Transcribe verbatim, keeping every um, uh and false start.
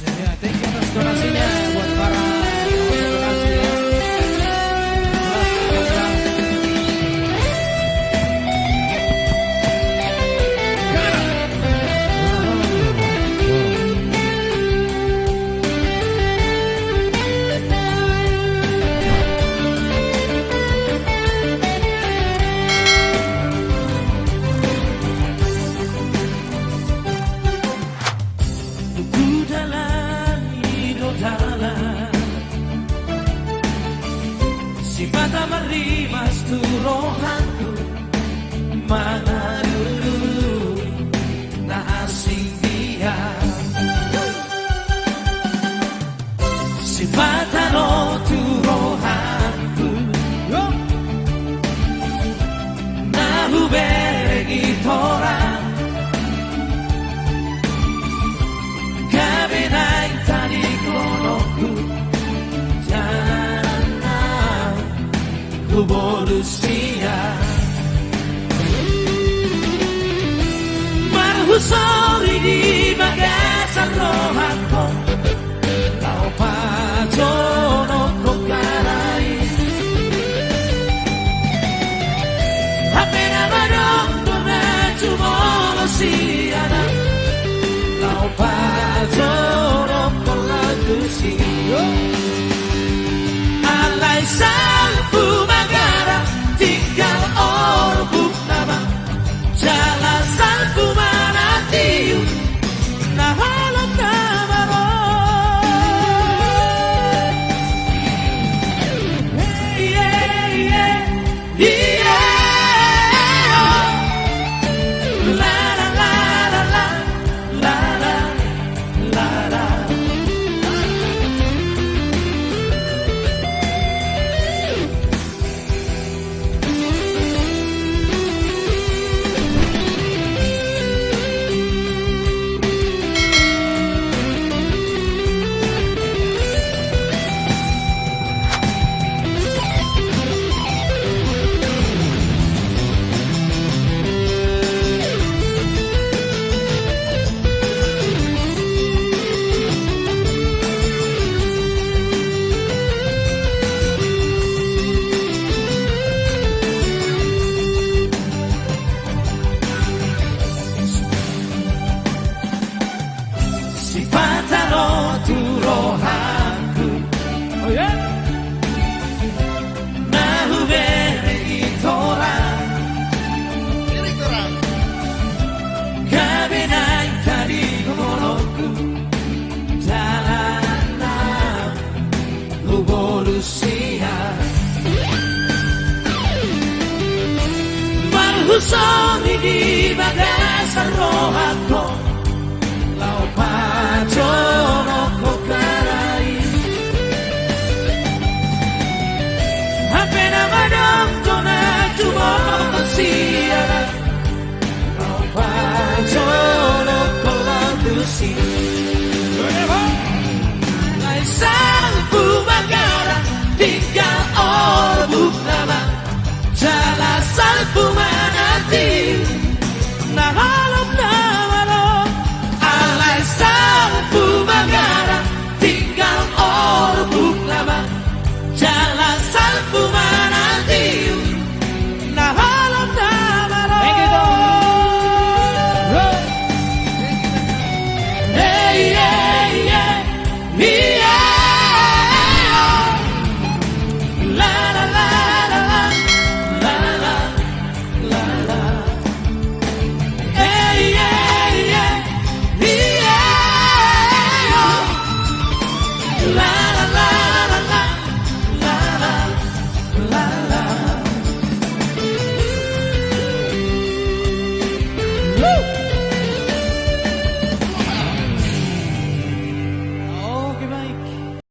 Ya, thank you atas donasinya buat para donasi ya. Hu dalani do dalan, sipata marrimas tu rohangku, mangalului na asing dia. Sipata ro tu rohangku na hubereng i torang, gabe naeng tadingkononku jala naeng hubolus ia. Marhusori di bagasan rohangku, laho pajonok ho hata i. Hape na madok do na jumolo sian ahu, laho pajonok ho hata i. Alai salpu magara tinggal orbuk nama, jala salpu ma na tiu na holom nama ro. Ia, ia, ia. Sipata ro tu rohangku. Oh, ya. Na hubereng i torang. Gabe naeng tadingkononku jala naeng hubolus ia. Marhusori di bagasan rohangku, laho pajonok ho hata i. Hape na madok do na jumolo sian ahu, laho pajonok ho hata i. Alai salpu magara tinggal orbuk nama, jala salpu ma na tiu